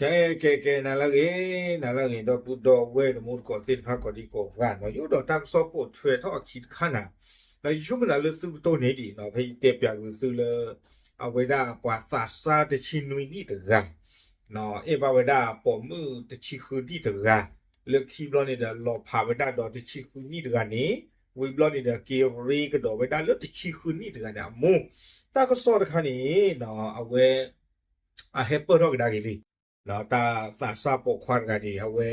ကဲ ကဲ ကဲ နၤလၢအဂ့ၤ, နၤလၢအဂ့ၤ ဒီပုၢ်ဒီဝဲၢ်တံၤသကိးသ့ၣ်တဖၣ် ကိးဒံကိးဂၤနီၤ, ယအိၣ်ဒီးတၢ်ကစီၣ်ပိာ်ထွဲထီၣ်အခံတခါနၤ, ဒီးယဆိကမိၣ်သးလၢသုကတိၢ်န့ၢ်ဒံးနီၤ, ဖဲယတဲပၠးကွံာ်သုလၢ အဝဲဒၣ်ပှၤသးစၢ်တဆံနွံနံၣ်တဂၤ အဲၣ်ဘၣ်ဝဲဒၣ်ပိာ်မုၣ်တဆံဃုနံၣ်တဂၤ, လၢခံဘျီန့ၣ်ဒီး လီၤဖးဝဲဒၣ်ဒီးတဆံဃုနံၣ်တဂၤန့ၣ်, ဝံၤဘျီန့ၣ်ဒီး က့ၤရ့ကဒီးဝဲဒၣ်လၢတဆံဃုနံၣ်တဂၤန့ၣ်အမိၢ်, တၢ်ကစီၣ်တခါန့ၣ် အဝဲ အဟဲပၢၢ်ထီၣ်ကဒါက့ၤလံ, တၢ်သးစၢ်ပိာ်ခွါတဂၤန့ၣ် အဝဲ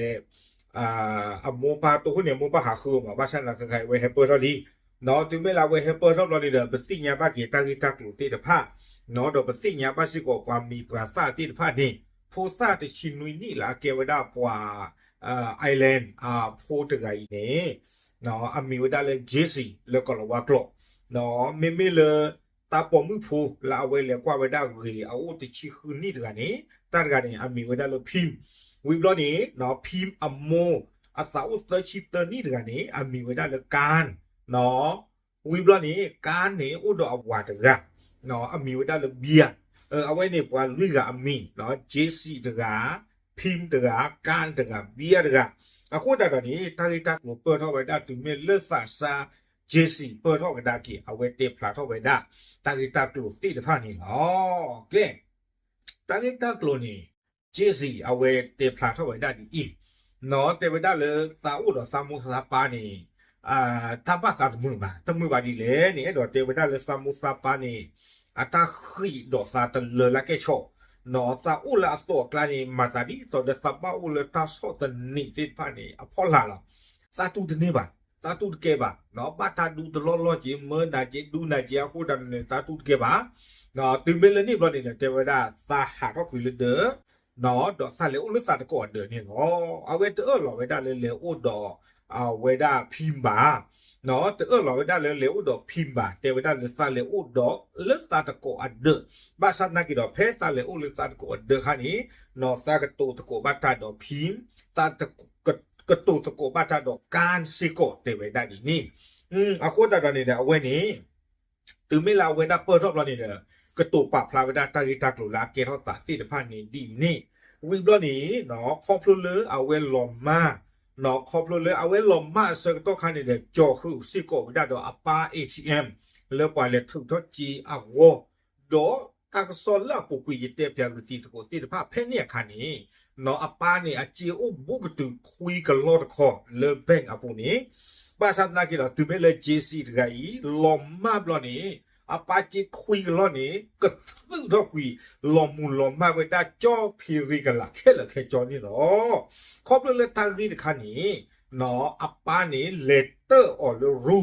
အမိၢ်ပၢ်တိၢ်ဃိန့ၣ် အမိၢ်ပၢ်ဟးဃုအီၤမး, ဘၣ်ဆၣ်သနာ်က့အဝဲဟဲပၢၢ်ထီၣ်လံ, တုၤမ့ၢ်လၢအဝဲဟဲပၢၢ်ထီၣ်ဘျီန့ၣ်ဒီး ပသ့ၣ်ညါဘၣ်က့ၤတၢ်ဂ့ၢ်တၢ်ကျိၤသ့ၣ်တဖၣ်, ဒီးပသ့ၣ်ညါဘၣ်စ့ၢ်ကီးပှၤမံၤပှၤသၣ်သ့ၣ်တဖၣ်န့ၣ်, ဖိသၣ်တဆံနွံနံၣ်လၢအကဲဝဲဒၣ်ပှၤ Ireland အဖိတဂၤအံၤန့ၣ် အမံၤဝဲဒၣ်လၢ Jesse လၢကိၤလၤဝါကျိာ်, မ့မ့ၢ်လၢ တၢ်ပိာ်မုၣ်ဖိလၢအဝဲလဲၤကွၢ်ဝဲဒၣ်ဂ့ၤအအိၣ်တဆံဃုနံၣ်တဂၤန့ၣ်, တၢ်တဂၤန့ၣ် အမံၤဝဲဒၣ်လၢ Pim, ဝံၤဘျီန့ၣ် Pim အမိၢ် အသးအိၣ်သၢဆံသၢနံၣ်တဂၤန့ၣ် အမံၤဝဲဒၣ်လၢ Kan, ဝံၤဘျီန့ၣ် Kan န့ၣ် အိၣ်ဒီးအဝၤတဂၤ အမံၤဝဲဒၣ်လၢ Bia, အဝဲန့ၣ်ပှၤလွံၢ်ဂၤအမံၤ, Jesse တဂၤ, Pim တဂၤ, Kan တဂၤ, Bia တဂၤ, အဃိသတးဒီးန့ၣ် တၢ်ဂ့ၢ်တၢ်ကျိၤပၢၢ်ထီၣ်ဝဲဒၣ်တုၤမ့ၢ်လၢသးစၢ် Jesse ပၢၢ်ထီၣ်ကဒါက့ၤ အဝဲတဲဖျါထီၣ်ဝဲဒၣ် တၢ်ဂ့ၢ်တၢ်ကျိၤသ့ၣ်တဖၣ်န့ၣ်လီၤ. ကဲ တၢ်ဂ့ၢ်တၢ်ကျိၤန့ၣ် Jesse အဝဲတဲဖျါထီၣ်ဝဲဒၣ်ဒ်အံၤ, နီၢ်တဲဝဲဒၣ်လၢသးအိၣ်ဒီးသးမိၢ်သးပၢ်န့ၣ် တၢ်ဘၣ်သးတမုာ်ဘၣ်, တမုာ်ဘၣ်ဒ်လဲၣ်န့ၣ် အဲၣ်ဒိးတဲဝဲဒၣ်လၢသးမိၢ်သးပၢ်န့ၣ် အတၢ်ဃံးဒီးသးတလၢလၢကဲၣ်ဆိး, နီၢ်သးအိၣ်လၢအသီအကျါန့ၣ် မၤသးဒ်သိးဒီးသးဘၣ်အိၣ်လၢတၢ်ဆီၣ်သနံးသ့ၣ်တဖၣ်န့ၣ် အဖီလာ်လီၤ. သးတူၢ်တန့ၢ်ဘၣ်, သးတူၢ်တကဲဘၣ်, ဘၣ်တၢ်ဒူတလီၢ်လီၢ်က့ၤ မၢနၤက့ၤဒူနၤက့ၤအဃိသတးန့ၣ် သးတူၢ်တကဲဘၣ်, တုၤမ့ၢ်လၢန့ၣ်ဘျီန့ၣ်ဒီး တဲဝဲဒၣ်သးဟးထီၣ်ကွံာ်လၢဒၢး ဒီးသးလဲၤအိၣ်လၢသးတကိးအဒၢးန့ၣ်လီၤ. အဝဲတအၢၣ်လီၤဝဲဒၣ်လၢလဲၤအိၣ်ဒီး အဝဲဒၣ် Pim ဘၣ်, တအၢၣ်လီၤဝဲဒၣ်လၢလဲၤအိၣ်ဒီး Pim ဘၣ်, တဲဝဲဒၣ်လၢသးလဲၤအိၣ်ဒီးလၢသးတကိးအဒၢး, ဘၣ်ဆၣ်သနာ်က့ဒီး ဖဲသးလဲၤအိၣ်လၢသးတကိးအဒၢးခါန့ၣ် နီၢ်သးကတိၤသကိးဘၣ်တၢ်ဒီး Pim, သး ကတိၤသကိးဘၣ်တၢ်ဒီး Kan စ့ၢ်ကီး တဲဝဲဒၣ်ဒ်န့ၣ်, အဃိသတးဒီးန့ၣ်ဒီး အဝဲန့ၣ် တုၤမ့ၢ်လၢအဝဲဒၣ်ပၢၢ်ထီၣ်ဘျီန့ၣ်ဒီး ကတိၤပာ်ဖျါဝဲဒၣ်တၢ်ဂ့ၢ်တၢ်ကျိၤလၢအကဲထီၣ်သးသ့ၣ်တဖၣ်န့ၣ်ဒ်န့ၣ်, ဝံၤဘျီန့ၣ် ခီဖျိလၢအဝဲလီၤမၢ်, ခီဖျိလၢအဝဲလီၤမၢ်အဆၢကတီၢ်ခါန့ၣ်ဒီး ကၠီၤဃုာ်စ့ၢ်ကီးဝဲဒၣ်ဒီးအပၢ် ATM လၢပှၤလဲၤထုးထီၣ်စ့အဂီၢ်, ဒီးတၢ်ကစီၣ်လၢအပူၤကွံာ်ယတဲပၠးဂုာ်တံၤသကိးသ့ၣ်တဖၣ်ဖဲန့ၣ်အခါန့ၣ် နီၢ်အပၢ်န့ၣ် အစ့အိၣ်ဘူးကတုၤခွံကလီၢ်တခီလၢ bank အပူၤန့ၣ်, ဘၣ်ဆၣ်သနာ်က့ဒီး တုၤမ့ၢ်လၢ Jesse တဂၤအံၤ လီၤမၢ်ဘျီန့ၣ် အပၢ်စ့ခွံကလီၢ်န့ၣ် ကသုးထီၣ်ကွံာ် လီၤမုၢ်လီၤမၢ်ဝဲဒၣ်ကၠီဖ့ရ့ကလာ်ခဲလၢာ်ခဲဆ့န့ၣ်လီၤ. ခီဖျိလၢတၢ်ဂ့ၢ်တခါန့ၣ် နီၢ်အပၢ်န့ၣ် လဲၤတၢၣ်အီၤလၢရူ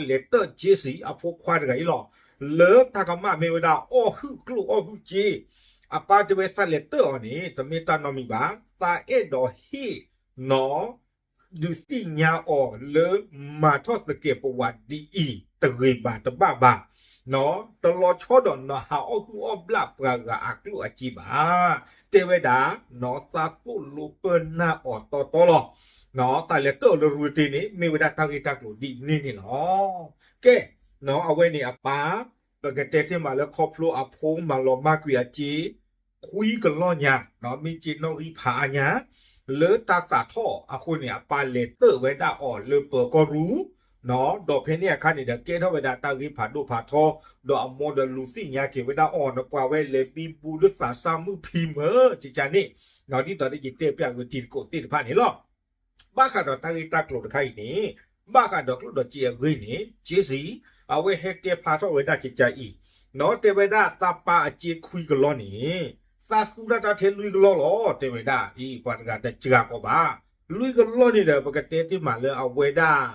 လဲၤတၢၣ် Jesse အဖိခွါတဂၤအံၤလီၤ. လၢတၢ်ကမၣ်မ့ၢ်ဝဲဒၣ်အီၣ်ဟုၣ်ကျိၣ်အီၣ်ဟုၣ်စ့, အပၢ်တဲဝဲသးလဲၤတၢၣ်အီၤန့ၣ် တမ့ၢ်တၢ်နီတမံၤဘၣ်, သးအဲၣ်ဒိးဟ့ၣ်နီၢ် ဒုးသ့ၣ်ညါအီၤလၢမၤထီၣ်သကဲးပဝးဒ်အံၤ တဂ့ၤဘၣ်တဘၣ်ဘၣ်, တလီၤဆီဒီးနီၢ်ဟးအီၣ်ဟုၣ်အီၣ်ဘျၣ်ပှၤဂၤအကျိၣ်အစ့ဘၣ်. တဲဝဲဒၣ် နီၢ်သးသိၣ်လိပၢၢ်နၢ်အီၤတီတီလီၤ. နီၢ်သးလဲၤတၢၣ်အီၤလၢရူတ့န့ၣ် မ့ၢ်ဝဲဒၣ်တၢ်ဂ့ၢ်တၢ်ကျိၤဒ်န့ၣ်န့ၣ်လီၤ. ကဲ နီၢ်အဝဲန့ၣ်အပၢ် ပကတဲတ့ၢ်မးလၢခီဖျိအဖိမၤလီၤမၢ်ကွံာ်အစ့ ခွံကလီၢ်ညါ, မ့ၢ်စ့နီၣ်ဂံၢ်ဖးအါညါ လၢတၢ်သးထီၣ်အဃိန့ၣ် အပၢ်လဲၤတၢၣ်ဝဲဒၣ်အီၤလၢပၢၤကီၢ်ရူ, ဒီးဖဲန့ၣ်အခါန့ၣ်ဒီး ကဲထီၣ်ဝဲဒၣ်တၢ်ဂ့ၢ်ဖးဒိၣ်ဖးထီ, ဒီးအမိၢ်ဒီးလူၤသ့ၣ်ညါက့ၤဝဲဒၣ်အီၤ နပှၤဝဲလဲၤဘံဘူလၢသးစၢ်မုၣ်ဖံမၢ ကကန့ၣ်, ဒ်သိးဒီးယတဲပၠးဂုာ်တံၤသကိးသ့ၣ်တဖၣ်န့ၣ်လီၤ. ဘၣ်ဃးဒီးတၢ်ဂ့ၢ်တၢ်ကျိၤတခါအံၤန့ၣ်, ဘၣ်ဃးဒီးကျိၣ်ဒီးစ့အဂ့ၢ်န့ၣ် Jesse အဝဲဟဲတဲဖျါထီၣ်ဝဲဒၣ်ကကါအံၤ, နီၢ်တဲဝဲဒၣ်သးပၢ်အစ့ခွံကလီၢ်န့ၣ် သးသူတၢ်တၢ်ထဲလွံၢ်ကလီၢ်လီၤ တဲဝဲဒၣ်အံၤ ပှၤတဂၤတစှၤကီးဘၣ်. လွံၢ်ကလီၢ်န့ၣ်ဒီး ပကတဲတ့ၢ်မးလၢအဝဲဒၣ်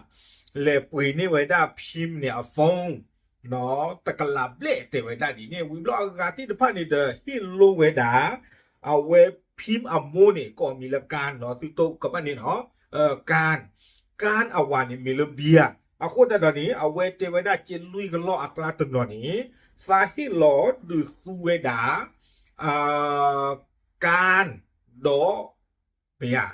လဲၤပှ့ၤန့ၢ်ဝဲဒၣ် ဖံန့ၣ်အ phone တကလးဘျဲၣ် တဲဝဲဒၣ်ဒ်န့ၣ်, ဝံၤဘျီအဂၤသ့ၣ်တဖၣ်န့ၣ်ဒီး ဟ့ၣ်လိဝဲဒၣ် အဝဲဖံအမိၢ်န့ၣ် ကိးမံၤလၢကၣ်နီၤ, သုတိၢ်ကဘၣ်န့ၣ်နီၤ, ကၣ်, ကၣ်အဝၤန့ၣ်မံၤလၢဘံယၤ, အဃိသတးဒီးန့ၣ် အဝဲတဲဝဲဒၣ်စ့လွံၢ်ကလီၢ်အကျါတနီၤန့ၣ် သးဟ့ၣ်လီၤဒုးသူဝဲဒၣ် ကၣ်ဒီး ပယၤ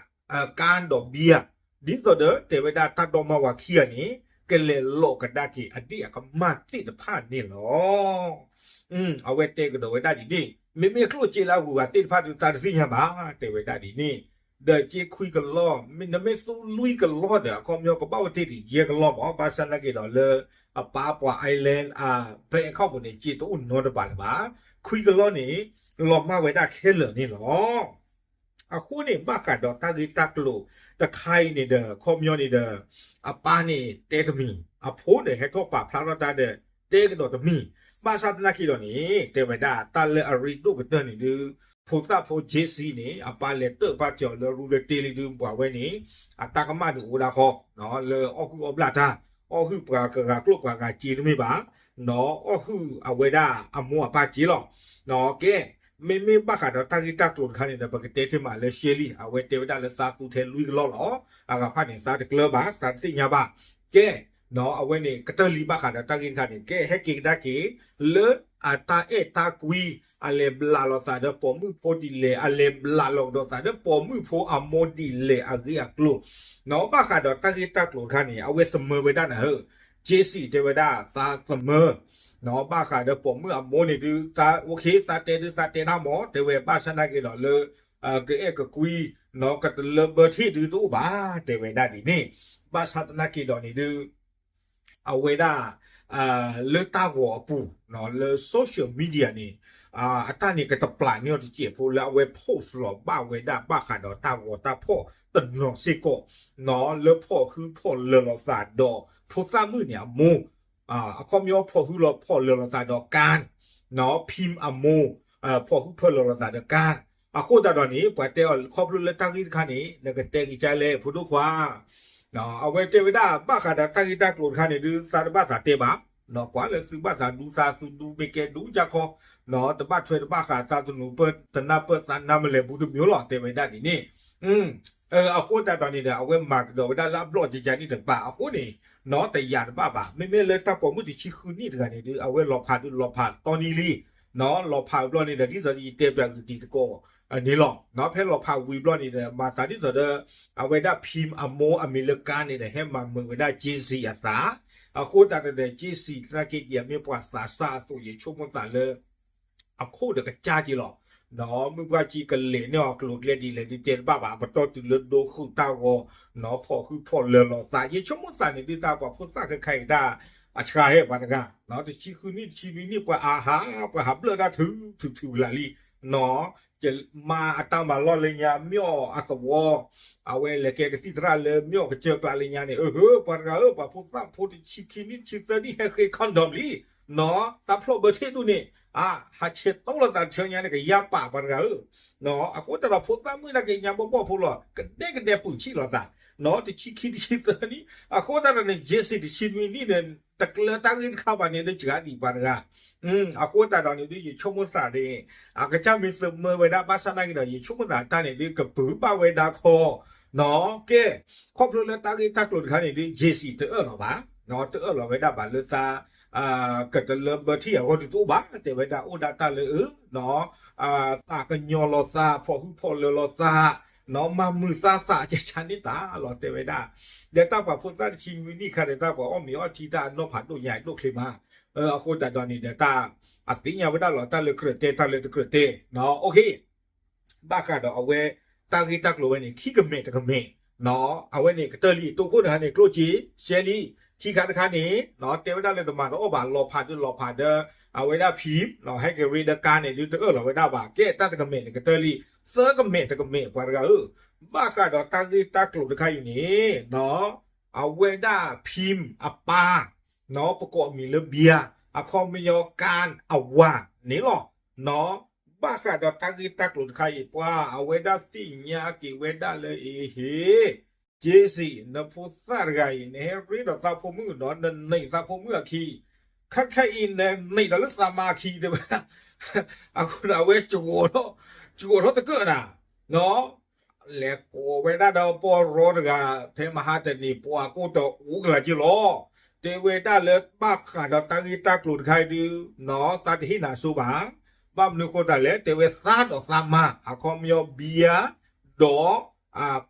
ကၣ်ဒီးဘံယၤ, ဒ်သိးဒီးတဲဝဲဒၣ်တၢ်ဒိၣ်မးဝၤခံဂၤန့ၣ် ကလဲၤလိာ်ကဒါက့ၤအဒ့ၣ်အကမၢ်သ့ၣ်တဖၣ်န့ၣ်လီၤ. အဝဲတဲကဒီးဝဲဒၣ်ဒ်န့ၣ်, မ့မ့ၢ်ကျိၣ်စ့လၢအဂုၤအဂၤသ့ၣ်တဖၣ်ဒုး သးတသ့ၣ်ညါဘၣ် တဲဝဲဒၣ်ဒ်န့ၣ်, ဒီးစ့ခွံကလီၢ် နမ့ၢ်သူလွံၢ်ကလီၢ်ဒီး အခီပညီကဘၣ်အိၣ်တ့ၢ်ဒံးယဲၢ်ကလီၢ်မး, ဘၣ်ဆၣ်သနာ်က့ဒီးလၢ အပၢ်ပှၤ island အ bank account ပူၤန့ၣ် စ့တအိၣ်နီတဘ့ၣ်လၢၤဘၣ်, ခွံကလီၢ်န့ၣ် လီၤမၢ်ဝဲဒၣ်ခဲလၢာ်န့ၣ်လီၤ. အဃိန့ၣ် ဘၣ်ဃးဒီးတၢ်ဂ့ၢ်တၢ်ကျိၤတခါအံၤန့ၣ်ဒီး အခီပညီန့ၣ်ဒီး အပၢ်န့ၣ်တဲတမံၤ, အဖိဒီးဟဲထီၣ်ပာ်ဖျါထီၣ်တၢ်ဒီး တဲကဒီးတမံၤ, ဘၣ်ဆၣ်သနာ်က့ဒီးန့ၣ် တဲဝဲဒၣ်တၢ်လၢအရ့ဒိၣ်ကတၢၢ်န့ၣ်ဒုး ဖိသၣ်ဖိ Jesse န့ၣ် အပၢ်လဲၤတၢၣ်ပာ်စၢၤအီၤလၢရူလၢတ့လံဒုး ပှၤဝဲန့ၣ် အတၢ်ကမၣ်ဒုးအိၣ်ဒၣ်ဃီ လၢအီၣ်ဟုၣ်အီၣ်ဘျၣ်တၢ်, အီၣ်ဟုၣ်ပှၤဂၤကျိၣ်ပှၤဂၤစ့တမ့ၢ်ဘၣ်, အီၣ်ဟုၣ်အဝဲဒၣ်အမိၢ်အပၢ်စ့လီၤ. ကဲ မ့မ့ၢ်ဘၣ်ဃးဒီးတၢ်ဂ့ၢ်တၢ်ကျိၤတခါန့ၣ်ဒီး ပကတဲတ့ၢ်မးလၢ Shirley အဝဲတဲဝဲဒၣ်လၢသးသူထဲလွံၢ်ကလီၢ်လီၤ. အဂၤဖၣ်န့ၣ် သးတကျၢၤဘၣ် သးတသ့ၣ်ညါဘၣ်. ကဲ အဝဲန့ၣ်ကတၢၢ်လံဘၣ်ဃးဒီးတၢ်ဂ့ၢ်တခါန့ၣ် ကဲဟဲက့ၤကဒါက့ၤ လၢအတၢ်အဲၣ်တၢ်ကွံ အလဲၤဘျးလိာ်သးဒီးပိာ်မုၣ်ဖိဒ်လဲၣ်, အလဲၤဘျးလိာ်ကဒီးသးဒီးပိာ်မုၣ်ဖိအမိၢ်ဒ်လဲၣ်အဂ့ၢ်အကျိၤ, ဘၣ်ဃးဒီးတၢ်ဂ့ၢ်တၢ်ကျိၤတခါန့ၣ် အဝဲသမၢဝဲဒၣ်နၤဧၢ, Jesse တဲဝဲဒၣ်သးသမၢ ဘၣ်ဃးဒီးပိာ်မုၣ်အမိၢ်န့ၣ်ဒုး သး OK သးတဲဒုးသးတဲတၢ်မး တဲဝဲဘၣ်ဆၣ်သနာ်က့ဒီးလၢ ကအဲၣ်ကကွံ ကတလၢဘၢထံၣ်ဒုးတအိၣ်ဘၣ် တဲဝဲဒၣ်ဒ်န့ၣ်, ဘၣ်ဆၣ်သနာ်က့ဒီးန့ၣ်ဒုး အဝဲဒၣ် လၢတၢ်ဂီၤအပူၤ လၢ social media န့ၣ် အတၢ်န့ၣ်ကတပျးန့ၢ်အီၤတစဲးဖိလၢအဝဲ post လီၤဘၣ်ဝဲဒၣ်ဘၣ်ဃးဒီးတၢ်ဂီၤတၢ်ဖီၣ်တနီၤစ့ၢ်ကီး လၢဖီၣ်ဟုဖီၣ်လၢာ်လိာ်သးဒီး ဖိသၣ်မုၣ်န့ၣ်အမိၢ်, အခီပညီဖီၣ်ဟုဖီၣ်လၢာ်လိာ်သးဒီး ကၣ်, ဖံအမိၢ် ဖီၣ်ဟုဖီၣ်လၢာ်လိာ်သးဒီး ကၣ်, အဃိသတးဒီးန့ၣ် ပှၤတဲအီၤခီဖျိလၢတၢ်ဂ့ၢ်တခါန့ၣ် နကတဲက့ၤကလဲၣ် ဖိဒိၣ်ခွါ အဝဲတဲဝဲဒၣ် ဘၣ်ဃးဒီးတၢ်ဂ့ၢ်တၢ်ကျိၤတခါန့ၣ်ဒုး သးတဘၣ်သးတဲဘၣ်, ကွၢ်လၢသုဘၣ်သးဒူသး သုဒူမ့ၢ်ကဲဒူကၢ်ခီ, တဘၣ်ထွဲတဘၣ်ဃးသးသနူပၢၢ်တနၢ်ပၢၢ်သးနၢ်မလဲၤဘူးတမံၤလီၤ တဲဝဲဒၣ်ဒ်န့ၣ်, အဃိသတးဒီးန့ၣ်ဒီး အဝဲမၤကဒီးဝဲဒၣ်လၢအဘျီၣ်ကကန့ၣ်တကပၤ အဃိန့ၣ် တယာ်တဘၣ်ဘၣ် မ့မ့ၢ်လၢတၢ်ပိာ်မုၣ်တဆံဃုနံၣ်တဂၤန့ၣ်ဒုး အဝဲလီၤဖးဒုးလီၤဖးတီနံၤလံ လီၤဖးဝံၤဘျီန့ၣ်ဒီး ဒ်သိးယတဲပၠးဂုာ်တံၤသကိးန့ၣ်လီၤ. ဖဲလီၤဖးဝံၤဘျီန့ၣ်ဒီး မၤသးဒ်သိးဒီး အဝဲဒၣ်ဖံအမိၢ်အမံၤလၢကါန့ၣ်ဒီး ဟဲမၤမုာ်ဝဲဒၣ် Jesse အသး, အဃိသတးဒီး Jesse သနာ်က့ဒံးအမ့ၢ်ပှၤသးစၢ်အသိး ယဆိကမိၣ်သးလၢ အခိၣ်ဒီးကစၢ်က့လီၤ. မုၢ်ပှၢ်ကံကလဲၤန့ၢ်အီၤကျိၤကျဲဒ်လဲၣ်ဒ်တဲတဘၣ်ဘၣ် အပတီၢ်တုၤလၢဒိဃုာ်တၢ်ဂီၤ ဖီၣ်ဟုဖီၣ်လၢာ်လိာ်သး ယဆိကမိၣ်သးန့ၣ်ဒုး တၢ်ပှၤဖိသၣ်ခဲခါအံၤတၢ် အဆှါဟဲပှၤတဂၤ တဆံဃုနံၣ်တဆံနွံနံၣ် ပှၤအဟး ပှၤဟးဘျၢၣ်တၢ်ထုထုထုလၢာ်လံ မၤအတၢ်မၤလီၢ်လၢညါ မ့ၢ်အီၤအသဝီ အဝဲလဲၤကဲကသံၣ်သရၣ်လၢ မ့ၢ်အီၤကစၢၢ်ကျးလၢညါန့ၣ် အဟၢ ပှၤတဂၤဧၢ ပှၤဖိသၣ်ဖိတဆံခံနံၣ်တဆံသၢနံၣ် ဟဲဃ့ condom လံ တၢ်ဖျီၣ်ဘၢထံၣ်ဒူၣ်န့ၣ် ဟးဆဲးတီလိာ်သးတဆၢညါန့ၣ် ကယါပာ်ပှၤတဂၤဧၢ အဃိသတးဒီး ဖိသၣ်မုၣ်နာ်က့ညါဘီၣ်ဘီၣ်ဖိလီၤ ကဒဲကဒဲပုာ်ဆံးလိာ်သး တဆံခံတဆံသၢနံၣ် အဃိသတးဒီးန့ၣ် Jesse တဆံနွံနံၣ်န့ၣ် တကျၢၤတၢ်ဂ့ၢ်တခါဘၣ်န့ၣ် ဒုးစှၤဒံးပှၤတဂၤ အဃိသတးဒီးန့ၣ်ဒုး ယဆိကမိၣ်သးန့ၣ် အကစၢ်မ့ၢ်သမၢဝဲဒၣ် ဘၣ်ဆၣ်သနာ်က့ဒီး ယဆိကမိၣ်သးတၢ်န့ၣ်ဒုး ကပုၤဘၣ်ဝဲဒၣ်ခီ ကဲ ခီဖျိလၢတၢ်ဂ့ၢ်တၢ်ကျိၤတခါန့ၣ်ဒုး Jesse တအၢၣ်လီၤဘၣ် တအၢၣ်လီၤဝဲဒၣ်ဘၣ်လၢသး ကတလၢဘၢထံၣ်အဂီၢ်ဒုးတအိၣ်ဘၣ် တဲဝဲဒၣ်အိၣ်ဒၣ်တၢ်လၢအ သးကညီၤလိာ်သး ဖီၣ်ဟုဖီၣ်လၢာ်လိာ်သး မၤမုာ်သးသးကဆါန့ၢ်သးလီၤ တဲဝဲဒၣ် ဒီးတၢ်ပှၤဖိသၣ်တဆံနွံနံၣ်ခါဒီး တၢ်ပှၤအီၣ်မ့ၤအီထံတၢ်အနီၢ်ဖးဒိၣ်ညါဒိၣ်ချ့မး အဃိသတးဒီးန့ၣ်ဒီးတၢ် အသ့ၣ်ညါဝဲဒၣ်လီၤ တၢ်လၢကြၢးတဲ တၢ်လၢတကြၢးတဲ ဘၣ်ဃးဒီးအဝဲ တၢ်ဂ့ၢ်တၢ်ကျိၤဝဲန့ၣ် ခံကမဲာ်တကမဲာ် အဝဲန့ၣ်ကတၢၢ်လံ တိခိၣ်တခါန့ၣ် ကျိၣ်စ့ ရှဲလံ ခံခါတခါန့ၣ် တဲဝဲဒၣ်လၢတမၤတအီၣ်ဘၣ် လီၤဖးဒုးလီၤဖးဒီး အဝဲဒၣ်ဖံ ဟဲက့ၤရ့ဒီးကါန့ၣ် ဒုးတအၢၣ်လီၤဝဲဒၣ်ဘၣ် ကဲတၢ်တကမဲာ်န့ၣ်ကတၢၢ်လံ သၢကမဲာ်တကမဲာ် ပှၤတဂၤဧၢ ဘၣ်ဃးဒီးတၢ်ဂ့ၢ်တၢ်ကျိၤတခါအံၤန့ၣ် အဝဲဒၣ်ဖံအပၢ် ပကိးအမံၤလၢ Bia အခီပညီ ကါအဝၤန့ၣ်လီၤ ဘၣ်ဃးဒီးတၢ်ဂ့ၢ်တၢ်ကျိၤတခါအံၤ ပှၤအဝဲဒၣ်သ့ၣ်ညါက့ၤဝဲဒၣ်လၢအဟ့ Jesse နဖိသၣ်တဂၤအံၤ နဟဲရ့ဒီးသးဖိမုၣ်ဒီး နနံၤသးဖိမုၣ်အခံ ခဲခဲအံၤ နနံၤဒီးလၢသးမါအခံ တဲဝဲဒၣ် အဃိဒီးအဝဲ ကဝီၤထီၣ်တကၢၢ်ဒၣ် လဲၤကိးဝဲဒၣ်ဒီးပီၢ်ရီတဂၤ ဖဲမဟါတနံၤ ပှၤကိးတအိၣ်ကလာ်က့လီၤ တဲဝဲဒၣ်လၢဘၣ်ဃးဒီးတၢ်ဂ့ၢ်တၢ်ကျိၤတခါအံၤဒုး သးတဟ့ၣ်နၤစိဘၣ် ဘၣ်မနုၤဃိသတးလဲၣ် တဲဝဲသးဒီးသးမါ အခီပညီ Bia ဒီး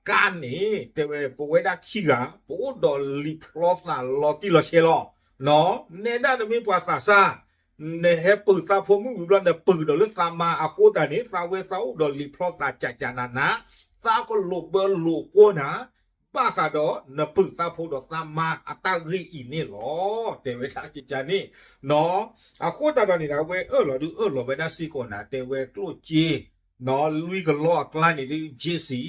ကါန့ၣ် တဲဝဲပဝဲဒၣ်ခံဂၤ ပအိၣ်ဒီးလံာ်ဖျီသးလီၤတံၢ်လီၤဆဲးလီၤ နဲဒၣ်နမ့ၢ်ပှၤသးစၢ် နဟဲပုၢ်သးဖိမုၣ်ဝံၤဘျီ နပုၢ်ဒီးလၢသးမါအဃိသတးန့ၣ် သးဝဲသးအိၣ်ဒီးလံာ်ဖျီသးကၠးကၠးနးနး, သးကလိာ်ဘၢလိာ်ကွီၢ်နၤ, ဘၣ်ဃးဒီးနပုၢ်သးဖိဒီးသးမါအတၢ်ဂ့ၢ်အံၤန့ၣ်လီၤ. တဲဝဲဒၣ်ကကန့ၣ်, အဃိသတးဒီးန့ၣ်ဒီး အဝဲအၢၣ်လီၤဒုးအၢၣ်လီၤဝဲဒၣ်စ့ၢ်ကီးနၤ တဲဝဲကျိၣ်စ့ လွံၢ်ကလီၢ်အကျါန့ၣ်ဒုး Jesse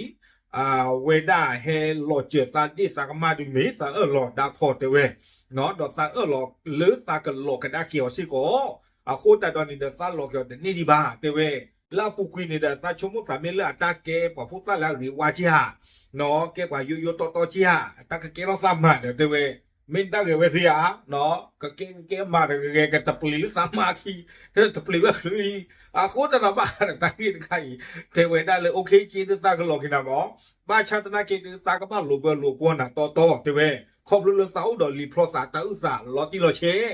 ဝဲဒၣ်ဟဲလီၤစၢၤသးဒ့ၣ်သးကမၣ်ဒုးမ့ၢ်သးအၢၣ်လီၤဒါခီၣ်တဲဝဲ, ဒီးသးအၢၣ်လီၤလၢသးကလီၤကဒါက့ၤအီၤစ့ၢ်ကီး, အဃိသတးဒီးန့ၣ်ဒီး သးလီၤက့ၤအီၤတန့ၢ်ဒံးဘၣ် တဲဝဲ, လၢအပူၤကွံာ်န့ၣ်ဒီး သးဆိကမိၣ်သးမ့ၢ်လၢအတၢ်ကဲပှၤဖိသၣ်လၢအဂ့ၤဝါက့ဧါ, ကဲပှၤယိယိတီတီက့ဧါ, တၢ်ကကဲထီၣ်သးမၤဒီးတဲဝဲ, မ့ၢ်တၢ်ဂဲၤဝဲသ့ဧါ ကကဲကကဲမၤတဂဲၤကတပျ့ၤလၢသးမါခံ, တပျ့ၤဝဲချုးလံ, အဃိသတးဒီးဘၣ်ဃးဒီးတၢ်ဂ့ၢ်တခါအံၤ, တဲဝဲဒၣ်လၢ okay က့ဒုးသးကလီၤက့ၤနၤမး, ဘၣ်ဆၣ်သနာ်က့ဒုးသးကဘၣ်လိာ်ဘၢလိာ်ကွီၢ်နၤတီတီတဲဝဲ, ခီဖျိလၢသးအိၣ်ဒီးလံာ်ဖျီသးတၢ်အုၣ်သးလီၤတံၢ်လီၤဆဲး,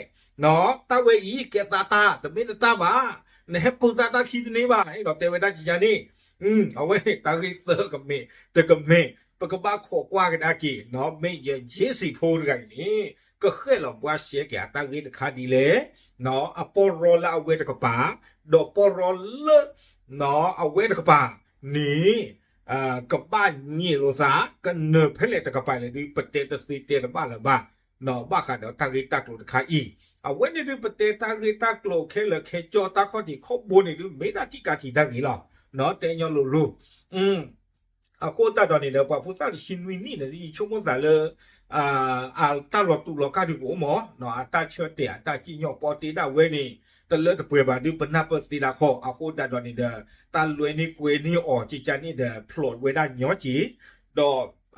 တၢ်ဝဲအံၤကဲသးတၢ် တမ့ၢ်နတၢ်ဘၣ်, နဟဲပုၢ်သးတၢ်ခံတန့ၢ်ဘၣ် အဲၣ်ဒိးတဲဝဲဒၣ်ကကန့ၣ်, အဝဲန့ၣ်တၢ်ဂ့ၢ်သၢကမ့ၢ်, တကမ့ၢ်, ပကဘၣ်ခိးကွၢ်ကဒါက့ၤ, မ့ၢ်ယ Jesse ဖိတဂၤအံၤန့ၣ် ကဃဲၣ်လီၤဘှါရှဲက့ၤအတၢ်ဂ့ၢ်တခါဒ်လဲၣ်, အပီၢ်ရီလၢအဝဲတကပၤ, ဒီးပီၢ်ရီလၢ အဝဲတကပၤန့ၣ် ကဘၣ်ညံးလိာ်သး ကနၢၤဖဲလဲၣ်တကပၤလဲၣ်ဒုး ပတဲတသ့တဲတဘၣ်လၢၤဘၣ်, ဘၣ်ဃးဒီးတၢ်ဂ့ၢ်တၢ်ကျိၤတခါအံၤ, အဝဲန့ၣ်ဒုး ပတဲတၢ်ဂ့ၢ်တၢ်ကျိၤခဲလၢာ်ခဲဆ့ တၢ်ခီၣ်ထံးခီၣ်ဘိန့ၣ်ဒုး မ့ၢ်ဒၣ်တံၢ်ကးထံးတၢ်ဂ့ၢ်လီၤ, တဲညီလိၤလိၤ အဃိသတးဒီးန့ၣ်ဒီး ပှၤဖိသၣ်တဆံနွံနံၣ်န့ၣ် ယဆိကမိၣ်သးလၢ အတၢ်လီၤတူာ်လီၤကာ်ဒုးကအိၣ်မး, အတၢ်ဆၢတဲာ်အတၢ်စံၣ်ညီၣ်ပီတ့ဒၣ်ဝဲန့ၣ် တလၢတပှဲၤဘၣ်ဒုး ပနၢ်ပၢၢ်သ့ဒၣ်ခီ, အဃိသတးဒီးန့ၣ်ဒီး တၢ်လွဲန့ၢ်ကွဲန့ၢ်အီၤ ကကန့ၣ်ဒီး ဖျိးဝဲဒၣ်ညီက့ၤ, ဒီး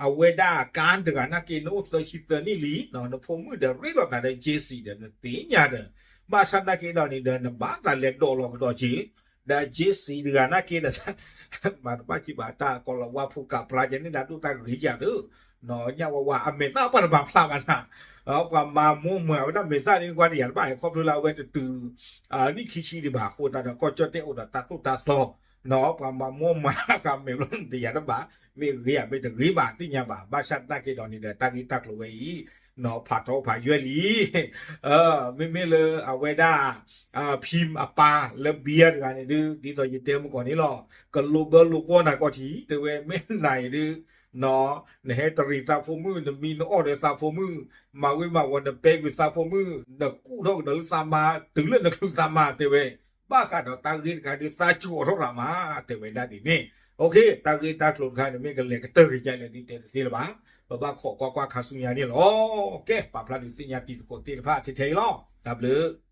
အဝဲဒၣ်ကါတဂၤနာ်က့ နအိၣ်သၢဆံသၢနံၣ်လံ, နဖိမုၣ်ဒီးရ့လိာ်သးဒီး Jesse ဒီး နသ့ၣ်ညါဒီး, ဘၣ်ဆၣ်နာ်က့ဒီးန့ၣ်ဒီး နဘၣ်သးလဲၤဒိးလီၤကဒီးက့ၤ ဒီး Jesse တဂၤနာ်က့ဒီး မၤတဘၣ်ကံဘၣ်တၢ်ကီၤလၤဝါဖိကးပြါကဲန့ၣ် ဒၣ်ဒိၣ်တၢ်ဂ့ၤယၤသု, ညၣ်ဝါဝါ အမဲာ်သၣ်ပှၤတမၤဖျါဘၣ်နၤ, ပှၤမၤမိၢ်မၤဝဲဒၣ်မဲာ်သၣ်န့ၣ် ကွၢ်တယၤတဘၣ် ခီဖျိလၢအဝဲတတုၤ နံၣ်ခံဆံဒံးဘၣ် အဃိသတးဒီး ကီၢ်ကၠီၣ်တဲၣ်အိၣ်ဒီးတၢ်သိၣ်တၢ်သီ, ပှၤမၤမိၢ်မၤဃာ်မဲာ်ဘျီတယၤတဘၣ်, မ့ၢ်ဂ့ၤဧါမ့ၢ်တဂ့ၤဘၣ် သ့ၣ်ညါဘၣ်, ဘၣ်ဆၣ်သနာ်က့ဒီးန့ၣ်ဒီး တၢ်ဂ့ၢ်တၢ်ကျိၤဝဲအံၤ ဖးထီဖးယွဲၢ်လံ မ့မ့ၢ်လၢအဝဲဒၣ် ဖံအပၢ်လၢဘံယၤတဂၤန့ၣ်ဒုး ဒ်သိးယတဲမုၢ်ကီၢ်န့ၣ်လီၤ, ကလိာ်ဘၢလိာ်ကွီၢ်နၤကီၢ်ထံး တဲဝဲမ့ၢ်နၤအံၤဒုး နဟဲတရံးသးဖိမုၣ် နမံနအီၣ်ဒီးသးဖိမုၣ်, မၤဝံၤမၤဝီၤ နပဲကွံာ်သးဖိမုၣ် နကူၣ်ထီၣ်ကဒီးလၢသးမါ တုၤလၢနချုးသးမါတဲဝဲ, ဘၣ်ဃးဒီးတၢ်ဂ့ၢ်တခါဒုး သးကၠီၤထီၣ်ရၤမး တဲဝဲဒၣ်ဒ်န့ၣ်, တၢ်ဂ့ၢ်တၢ်ကျိၤတခါန့ၣ် မ့ၢ်ကလဲၤကတၢၢ်က့ၤကလဲၣ်ဒ်တဲတသ့လၢၤဘၣ်, ပဘၣ်ခိးကွၢ်ကွၢ်ခါဆူညါန့ၣ်လီၤ, ကဲ ပာ်ဖျါဒုးသ့ၣ်ညါတံၤသကိးသ့ၣ်တဖၣ်ထဲထဲအံၤလီၤ, တၢ်ဘျုး